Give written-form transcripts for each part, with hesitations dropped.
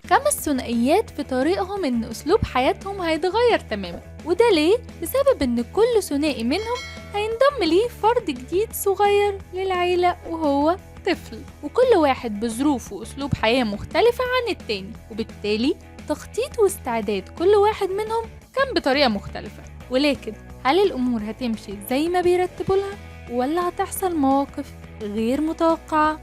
كما الثنائيات في طريقهم إن أسلوب حياتهم هيتغير تماما. وده ليه؟ بسبب إن كل ثنائي منهم هينضم ليه فرد جديد صغير للعيلة وهو طفل، وكل واحد بظروف وأسلوب حياة مختلفة عن التاني، وبالتالي تخطيط واستعداد كل واحد منهم كان بطريقة مختلفة. ولكن هل الأمور هتمشي زي ما بيرتبوا لها ولا هتحصل مواقف غير متوقعة؟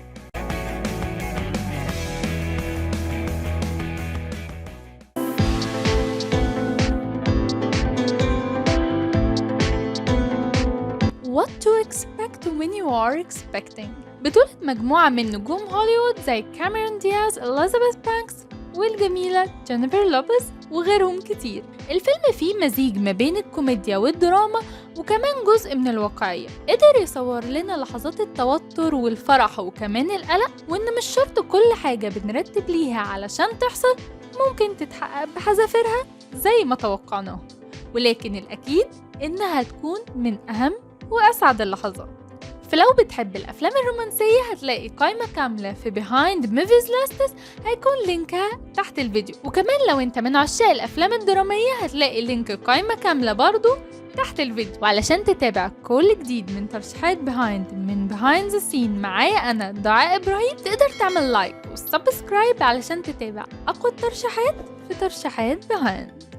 What to expect when you are expecting، بطولة مجموعة من نجوم هوليوود زي كاميرون دياز، إليزابيث بانكس، والجميلة جينيفر لوبيز وغيرهم كتير. الفيلم فيه مزيج ما بين الكوميديا والدراما وكمان جزء من الواقعية، قدر يصور لنا لحظات التوتر والفرح وكمان القلق، وإن مش شرط كل حاجة بنرتب ليها علشان تحصل ممكن تتحقق بحذافيرها زي ما توقعناها، ولكن الأكيد إنها هتكون من أهم وأسعد اللحظات. فلو بتحب الأفلام الرومانسية هتلاقي قائمة كاملة في Behind Movies Lists، هيكون link ها تحت الفيديو. وكمان لو انت من عشاق الأفلام الدرامية هتلاقي link قائمة كاملة برضو تحت الفيديو. وعلشان تتابع كل جديد من ترشيحات Behind من Behind the Scene معايا أنا دعاء إبراهيم، تقدر تعمل like و subscribe علشان تتابع أقوى الترشيحات في ترشيحات Behind.